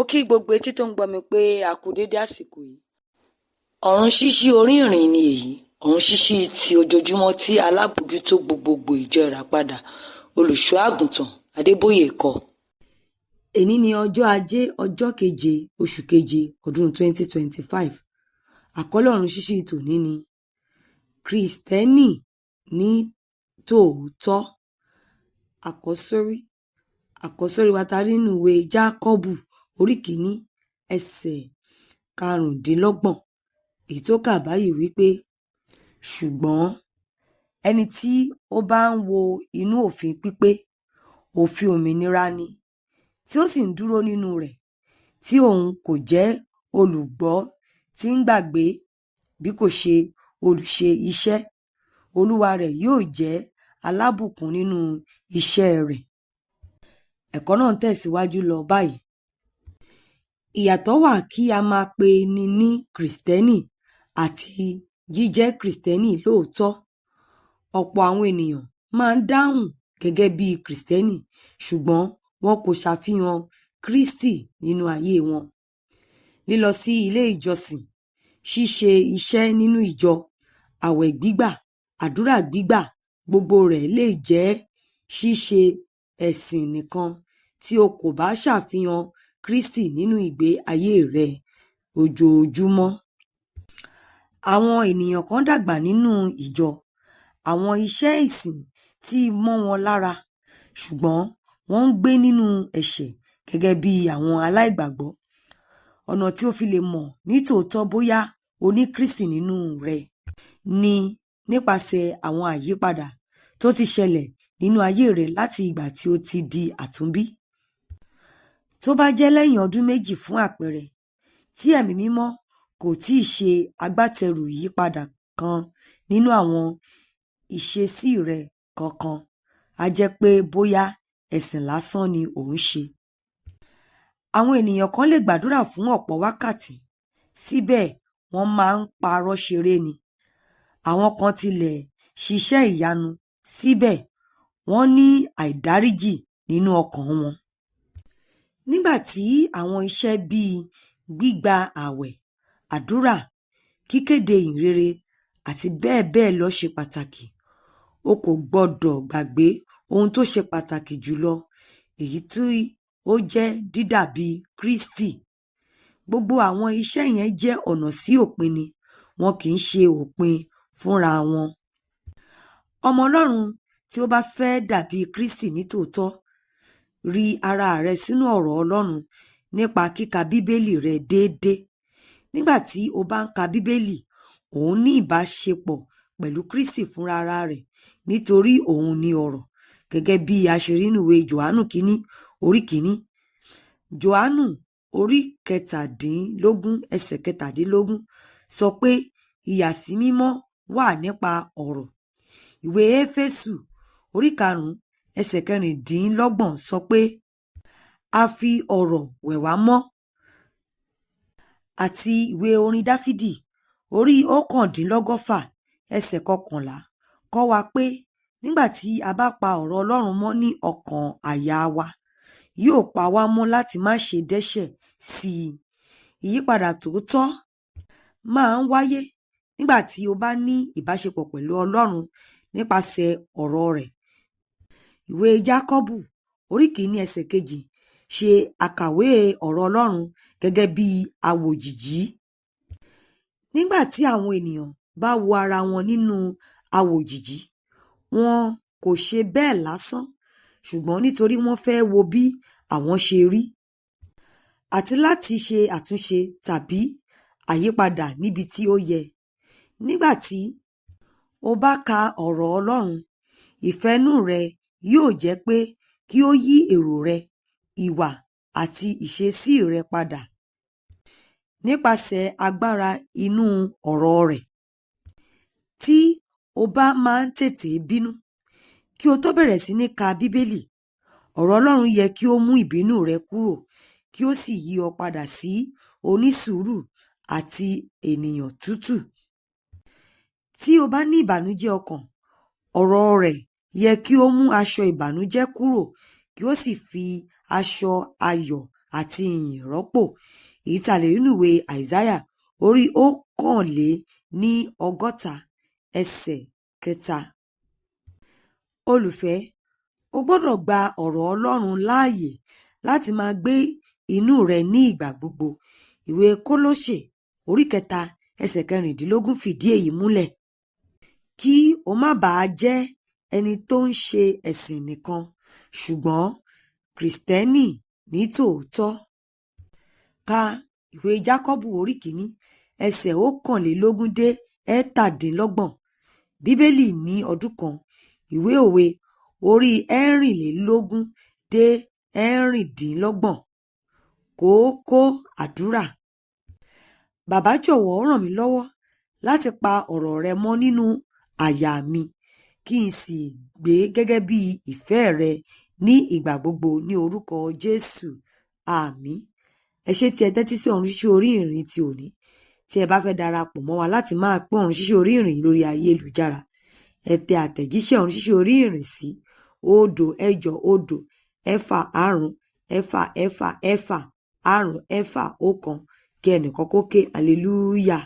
Kí gbogbo etí tó ń gbọ́ mi pé a kú déédé àsìkò yìí. Ọ̀run ṣíṣí orí ìrìn ni èyí, ọ̀run ṣíṣí ti ojoojúmọ́ tí alábòójútó gbogbogbò ìjọ Ìràpadà, Olùṣọ́ Àgùntàn Adébóyè kọ. Èní ni ọjọ́ Ajé, ọjọ́ keje, oṣù keje, ọdún 2025. Àkọlé ọ̀run ṣíṣí tòní ni Krìstẹ́nì ní tòótọ́. Àkọ́sórí. Àkọ́sórí wa ta rí nínú ìwé Jákọ́bù orí kìíní ẹsẹ̀ 25, èyí tó kà báyìí wípé, ṣùgbọ́n ẹni tí ó bá ń wo inú òfin pípé, òfin òmìnira ni, tí ó sì ń dúró nínú rẹ̀, tí òun kò jẹ́ olùgbọ́ tí ń gbàgbé bí kò ṣe olùṣe iṣẹ́, olúwa rẹ̀ yóò jẹ́ alábùkún nínú iṣẹ́ rẹ̀. Ẹ̀kọ́ náà ń tẹ̀síwájú lọ báyìí. Ìyàtọ̀ wà kí a máa pe ni ní Krìstẹ́nì àti jíjẹ́ Krìstẹ́nì lóòótọ́. Ọ̀pọ̀ àwọn ènìyàn máa ń dáhùn gẹ́gẹ́ bí Krìstẹ́nì, ṣùgbọ́n wọn kò ṣàfihàn Kristi nínú ayé wọn. Lílọ sí ilé ìjọsìn, ṣíṣe iṣẹ́ nínú ìjọ, àwẹ̀ gbígbà, àdúrà gbígbà, gbogbo rẹ̀ lè jẹ́ ṣíṣe ẹ̀sìn nìkan tí o kò bá ṣàfihàn Kristi nínú ìgbé ayé rẹ ojoojúmọ́. Àwọn ènìyàn kan dàgbà nínú ìjọ, àwọn iṣẹ́ ìsìn tí mọ́ wọn lára, ṣùgbọ́n wọ́n ń gbé nínú ẹ̀ṣẹ̀ gẹ́gẹ́ bí àwọn aláìgbàgbọ́. Ọ̀nà tí o fi lè mọ̀ nítòótọ́ bóyá o ní Kristi nínú rẹ ni nípasẹ̀ àwọn àyípadà tó ti ṣẹlẹ̀ nínú ayé rẹ láti ìgbà tí o ti di àtúnbí. Tó bá jẹ́ lẹ́yìn ọdún 2 fún àpẹẹrẹ, tí Ẹ̀mí Mímọ́ kò tíì ṣe agbátẹrù ìyípadà kan nínú àwọn ìṣesí rẹ kankan, á jẹ́ pé bóyá ẹ̀sìn lásán ni ò ń ṣe. Àwọn ènìyàn kan lè gbàdúrà fún ọ̀pọ̀ wákàtí, síbẹ̀ wọ́n máa ń parọ́ ṣeré ni. Àwọn kan tilẹ̀ ṣiṣẹ́ ìyanu, síbẹ̀ wọ́n ní àìdáríjì nínú ọkàn wọn. Nígbà tí àwọn iṣẹ́ bíi gbígba àwẹ̀, àdúrà, kíkéde ìhìnrere àti bẹ́ẹ̀ bẹ́ẹ̀ lọ ṣe pàtàkì, o kò gbọdọ̀ gbàgbé ohun tó ṣe pàtàkì jùlọ, èyí tí ó jẹ́ dídàbí Kristi. Gbogbo àwọn iṣẹ́ yẹn jẹ́ ọ̀nà sí òpin ni, wọn kì í ṣe òpin fúnra wọn. Ọmọ Ọlọ́run tí ó bá fẹ́ dàbí Kristi nítòótọ́, rí ara rẹ sínú ọ̀rọ̀ Ọlọ́run nípa kíka Bíbélì rẹ déédéé. Nígbà tí o bá ń ka Bíbélì, ò ń ní ìbáṣepọ̀ pẹ̀lú Kristi fúnra ara rẹ̀, nítorí òun ni ọ̀rọ̀, gẹ́gẹ́ bí a ṣe rí nínú ìwé Jòhánù kínní orí kìíní. Jòhánù orí 17 ẹsẹ̀ 17 sọ pé ìyàsímímọ́ wà nípa ọ̀rọ̀. Ìwé Éfésù orí 5 ẹsẹ̀ 26 sọ pé a fi ọ̀rọ̀ wẹ̀ wá mọ́. Àti ìwé orin Dáfídì orí 119 ẹsẹ̀ 11 kọ́ wa pé nígbà tí a bá pa ọ̀rọ̀ Ọlọ́run mọ́ ní ọkàn àyà wa, yóò pa wá mọ́ láti má ṣe dẹ́ṣẹ̀ sí i. Ìyípadà tòótọ́ máa ń wáyé nígbà tí o bá ní ìbáṣepọ̀ pẹ̀lú Ọlọ́run nípasẹ̀ ọ̀rọ̀ rẹ̀. Ìwé Jákọ́bù orí kìíní ẹsẹ̀ 2 ṣe àkàwé ọ̀rọ̀ Ọlọ́run gẹ́gẹ́ bí àwòjíjí. Nígbà tí àwọn ènìyàn bá wo ara wọn nínú àwòjíjí, wọn kò ṣe bẹ́ẹ̀ lásán, ṣùgbọ́n nítorí wọ́n fẹ́ wo bí àwọn ṣe rí, àti láti ṣe àtúnṣe tàbí àyípadà níbi tí ó yẹ. Nígbà tí o bá ka ọ̀rọ̀ Ọlọ́run, ìfẹ́nú rẹ yóò jẹ́ pé kí ó yí èrò rẹ, ìwà àti ìṣesí rẹ padà nípasẹ̀ agbára inú ọ̀rọ̀ rẹ̀. Tí o bá máa ń tètè bínú, kí o tó bẹ̀rẹ̀ sí ní ka Bíbélì, ọ̀rọ̀ Ọlọ́run yẹ kí ó mú ìbínú rẹ kúrò kí ó sì yí ọ padà sí onísùúrù àti ènìyàn tútù. Tí o bá ní ìbànújẹ́ ọkàn, ọ̀rọ̀ rẹ̀ yẹ kí ó mú aṣọ ìbànújẹ́ kúrò kí ó sì fi aṣọ ayọ̀ àti ìyìn rọ́pò. Èyí tá a lè rí nínú ìwé Àìsáyà orí 61 ẹsẹ̀ 3. Olùfẹ́, o gbọ́dọ̀ gba ọ̀rọ̀ Ọlọ́run láàyè láti máa gbé inú rẹ ní ìgbà gbogbo. Ìwé Kólósè orí 3 ẹsẹ̀ 16 fìdí èyí múlẹ̀. Kí o má bàa jẹ́ ẹni tó ń ṣe ẹ̀sìn nìkan, ṣùgbọ́n Kìrìsìtẹ́nì ní tòótọ́. Ka ìwé Jákọ́bù orí 1 ẹsẹ̀ 21 dé 27. Bíbélì ní ọdún kan. Ìwé Òwe orí 24 dé 26. Kókó àdúrà. Bàbá jọ̀wọ́ ràn mí lọ́wọ́ láti pa ọ̀rọ̀ rẹ mọ́ nínú àyà mi kí n sì gbé gẹ́gẹ́ bí ìfẹ́ rẹ ní ìgbà gbogbo ní orúkọ Jésù. Àmín. Ẹ ṣé tí ẹ tẹ́tí sí Ọ̀run Ṣíṣí Orí Ìrìn ti òní. Tí ẹ bá fẹ́ darapọ̀ mọ́ wa láti máa pín Ọ̀run Ṣíṣí Orí Ìrìn lórí ayélujára, ẹ tẹ àtẹ̀jíṣẹ́ Ọ̀run Ṣíṣí Orí Ìrìn sí 0 8 0 6 5 6 6 6 5 6 1 kí ẹnìkan kó ké hallelujah.